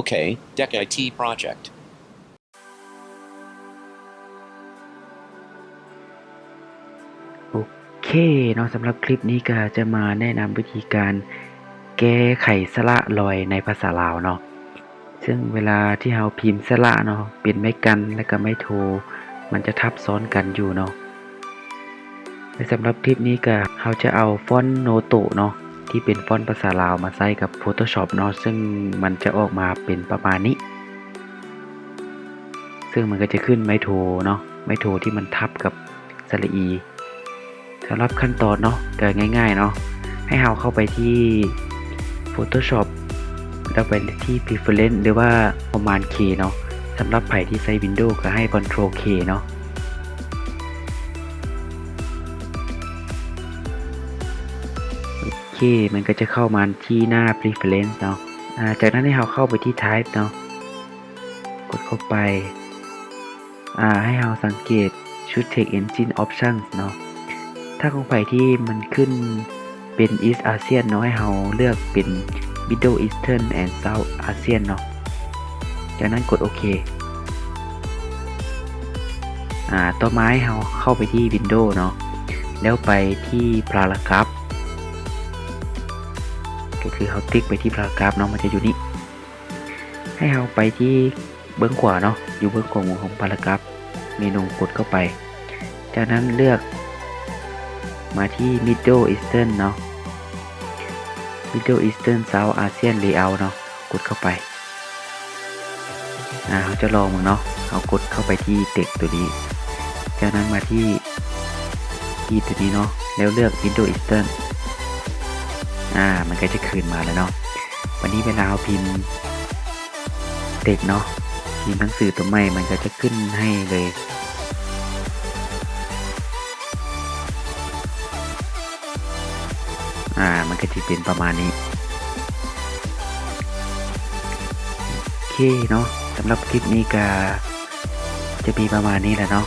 Okay, Deck ໄອທີ Project. ໂອເຄເນາະ, ສຳລັບຄລິບນີ້ກໍຈະມາແນະນຳວິທີການແກ້ໄຂສະຫຼະລອຍໃນພາສາລາວເນາະ. ເຊິ່ງເວລາທີ່ເຮົາພິມສະຫຼະເນາະ ເປັນໄມ້ກັນ ແລະກະໄມ້ໂທ ມັນຈະທັບຊ້ອນກັນຢູ່ເນາະ. ແລະສຳລັບຄລິບນີ້ກະເຮົາຈະເອົາຟອນໂນໂຕະເນາະ ທີ່ເປັນຟອນພາສາລາວມາໃຊ້ກັບ Photoshop ເນາະ, ເຊິ່ງມັນຈະອອກມາເປັນປະມານນີ້, ເຊິ່ງມັນກໍຈະຂຶ້ນໄມ້ໂທເນາະ, ໄມ້ໂທທີ່ມັນທັບກັບສະຫຼະອີ. ສຳລັບຂັ້ນຕອນເນາະ ກໍງ່າຍໆເນາະ, ໃຫ້ເຮົາເຂົ້າໄປທີ່ Photoshop ແລ້ວໄປທີ່ Preference ຫຼືວ່າ Command K ເນາະ. ສຳລັບໃຜທີ່ໃຊ້ Windows ກໍໃຫ້ Control K ເນາະ. ໂອເຄ ມັນກໍຈະເຂົ້າມາທີ່ໜ້າ Preference ເນາະ. ອາ ຈາກນັ້ນໃຫ້ເຮົາເຂົ້າໄປທີ່ Type ເນາະ, ກົດເຂົ້າໄປ. ອາ ໃຫ້ເຮົາສັງເກດ Show Text Engine Options ເນາະ. ຖ້າຂອງໃຜທີ່ມັນຂຶ້ນເປັນ East Asian ເນາະ, ໃຫ້ເຮົາເລືອກເປັນ Middle Eastern and South Asian ເນາະ. ຈາກນັ້ນກົດໂອເຄ. ອາ ຕໍ່ມາໃຫ້ເຮົາເຂົ້າໄປທີ່ Windows ເນາະ, ແລ້ວໄປທີ່ Paragraph ກໍຄືເຮົາຕິກໄປທີ່ Paragraph ເນາະ, ມັນຈະຢູ່ນີ້. ໃຫ້ເຮົາໄປທີ່ເບື້ອງຂວາເນາະ, ຢູ່ເບື້ອງຂວາຂອງ Paragraph ເມນູ, ກົດເຂົ້າໄປ. ຈາກນັ້ນເລືອກມາທີ່ Middle Eastern ເນາະ, Middle Eastern South Asian Layout ເນາະ, ກົດເຂົ້າໄປ. ອາ ເຮົາຈະລອງເບິ່ງເນາະ, ເຮົາກົດເຂົ້າໄປທີ່ text ຕົວນີ້, ຈາກນັ້ນມາທີ່ key ຕົວນີ້ເນາະ, ແລ້ວເລືອກ Middle Eastern. ອາ ມັນກໍຈະຂຶ້ນມາແລ້ວເນາະ. ບັດນີ້ເວລາເຮົາພິມ text ເນາະ, ພິມໜັງສືຕົວໃໝ່ ມັນກໍຈະຂຶ້ນໃຫ້ເລີຍ. ອາ ມັນກໍຈະເປັນປະມານນີ້. ໂອເຄເນາະ, ສຳລັບຄລິບນີ້ກໍຈະມີປະມານນີ້ແຫຼະເນາະ.